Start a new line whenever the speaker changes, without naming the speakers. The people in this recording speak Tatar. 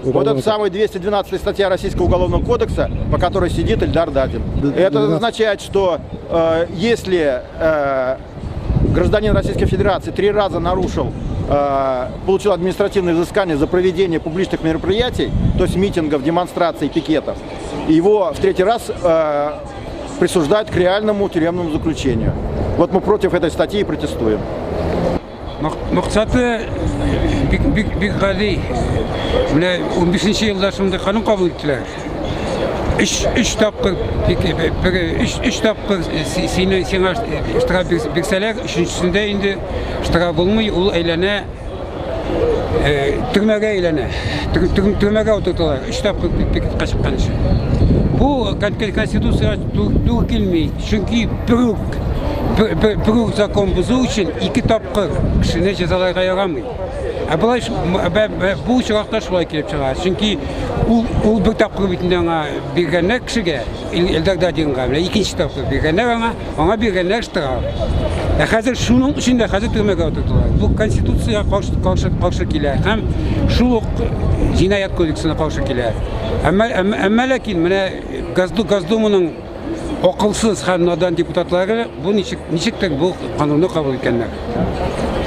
Вот это самая 212 статья Российского уголовного кодекса, по которой сидит Эльдар Дадин. Это
12.
Означает, что если гражданин Российской Федерации три раза нарушил, получил административное взыскание за проведение публичных мероприятий, то есть митингов, демонстраций, пикетов, его в третий раз присуждают к реальному тюремному заключению. Вот мы против этой статьи и протестуем.
Максаты бик, бик, бик гади. Менә 15 елда шундый канун кабул иттеләр. Өч тапкыр өч тапкыр сине сиңа штраф бирсәләр, өченчесендә инде штраф булмый, ул әйләнә төрмәгә әйләнә. Төрмәгә утырталар. Өч тапкыр пикетка чыккан өчен. Бу конституциягә туры килми, чөнки бер үк закон бозу өчен ике тапкыр кешене җәзаларга ярамый. Ә болай бу очракта шулай килеп чыга. Чөнки ул бер тапкыр бит инде аңа биргәннәр кешегә, Эльдар Дадинга, менә икенче тапкыр биргәннәр аңа, аңа биргәннәр штраф. Ә хәзер шуның өчен дә хәзер төрмәгә утырталар. Бу конституциягә каршы килә һәм шул ук җинаять кодексына каршы килә. Әмма ләкин менә Госдуманың акылсыз һәм надан депутатлары бу ничектер бу канунны кабул иткәннәр.